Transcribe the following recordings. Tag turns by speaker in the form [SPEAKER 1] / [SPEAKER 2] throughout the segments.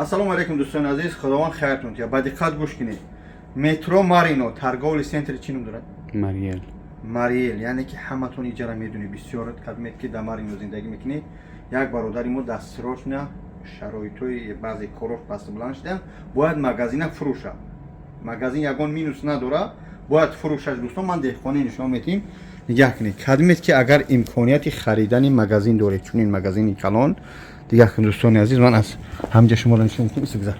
[SPEAKER 1] Ассалому алайкум, дӯстони азиз, Худованд хайртон тия. Ба диққат гӯш кунед. Метро Марино, торговый центр чӣ ном дорад?
[SPEAKER 2] Мариел.
[SPEAKER 1] Мариел, яъне ки ҳаматон иҷара медонед, бисёр кадмет ки дар Марино зиндагӣ мекунед. Як бародари мо дастсирочна шароитҳои баъзе корош пасту баланд шудан, бояд магазина фурӯша. Магазин ягон минус надора, бояд фурӯшаш. Дӯстон, ман деҳқоне нишон метиҳем. Нигаҳ кунед, кадмет ки агар имконияти харидани магазин доред, чунин магазини калон. Дигаҳ кун, дӯстони азиз, ман аз ҳамҷа шуморо нишон метиҳем. Истигзар.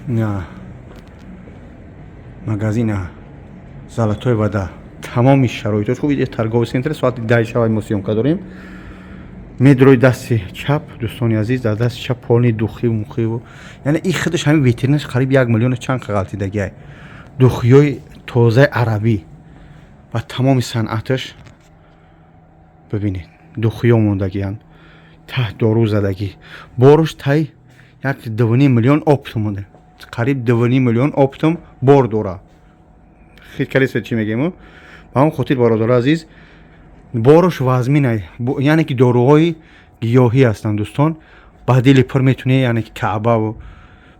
[SPEAKER 1] На. Магазина Золотой вода, тамоми шароитош хуб. Иде торговый центр, соати 10 шавай мо съёмка дорем. Медрои дасти чап, дӯстони азиз, дар дасти чап полный духиву мухиву, яъне и худаш ҳамин витринаш қариб 1 миллиону чанд қағалтидагиай. Духиёи тозаи арабӣ ва тамоми санъаташ, бибинед, духиё мондагиянд, таҳт дору задагӣ, боруш тай як 2,5 миллион оптом монда, қариб 2,5 миллион оптом бор дора. Хит чӣ мегӯем? Ба ҳамон хотир, бародари азиз, боруш вазминай, яъне ки доруҳои гиёҳӣ ҳастанд. Дӯстон, ба дили пур метунӣ, яъне ки каъбаву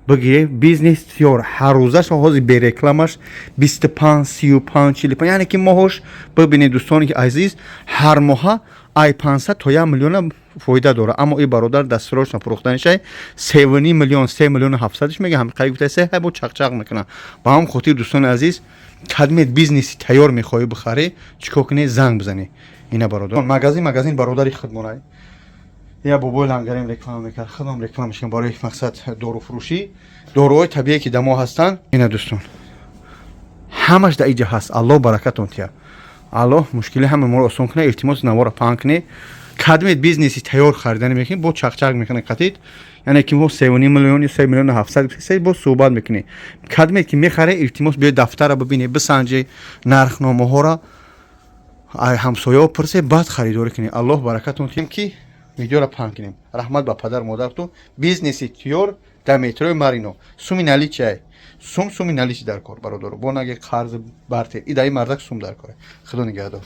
[SPEAKER 1] бигирӣ, бизнес тиёр. Ҳаррӯзаш ҳозир берекламаш 25, 35, 45, яъне ки моҳош, бибинед, дӯстони азиз, ҳар моҳа ай 500 то 1 миллиона фоида дора. Аммо и бародар дастсирочна фурӯхтанишай 3,5 миллион, 3 миллиону 700-ш мега, ҳам қариб гуфта се бо чақчақ мекунад. Ба ҳамон хотир, дӯстони азиз, кадмет бизнеси тайёр мехоҳӣ бихарӣ, чӣ кор кунӣ? Занг бизанӣ. Ина, бародар, магазин бародари худмонай. Я бобои лангарем реклама мекард, худам реклама мешкам барои мақсад доруфурӯшӣ, доруҳои табиие ки дамо ҳастанд. Ина, дӯстон, ҳамаш дар иҷа ҳаст. Аллоҳ баракатон тия, Аллоҳ мушкили ҳама моро осон кунад. Илтимос, навора паҳн кунед. Кадмет бизнеси тайёр харидани мекунед, бо чақчақ мекунед қатид, яъне ки мо 3,5 миллион ё 3 миллиону 700 се бо суҳбат мекунед. Кадмет ки мехаре, илтимос, биёед, дафтара бибинед, бисанҷед нархномаҳоро, ай ҳамсояҳо пурсе, баъд харидорӣ кунед. Аллоҳ баракатон тиҳем, ки видеоро паҳн кунем. Раҳмат ба падар модаратон. Бизнеси тиёр дар метрои Марино. Суми наличай, сум, суми наличи дар кор, бародаро, бо наге қарзи барте. И даи мардак сум дар коре. Худо нигаҳдор.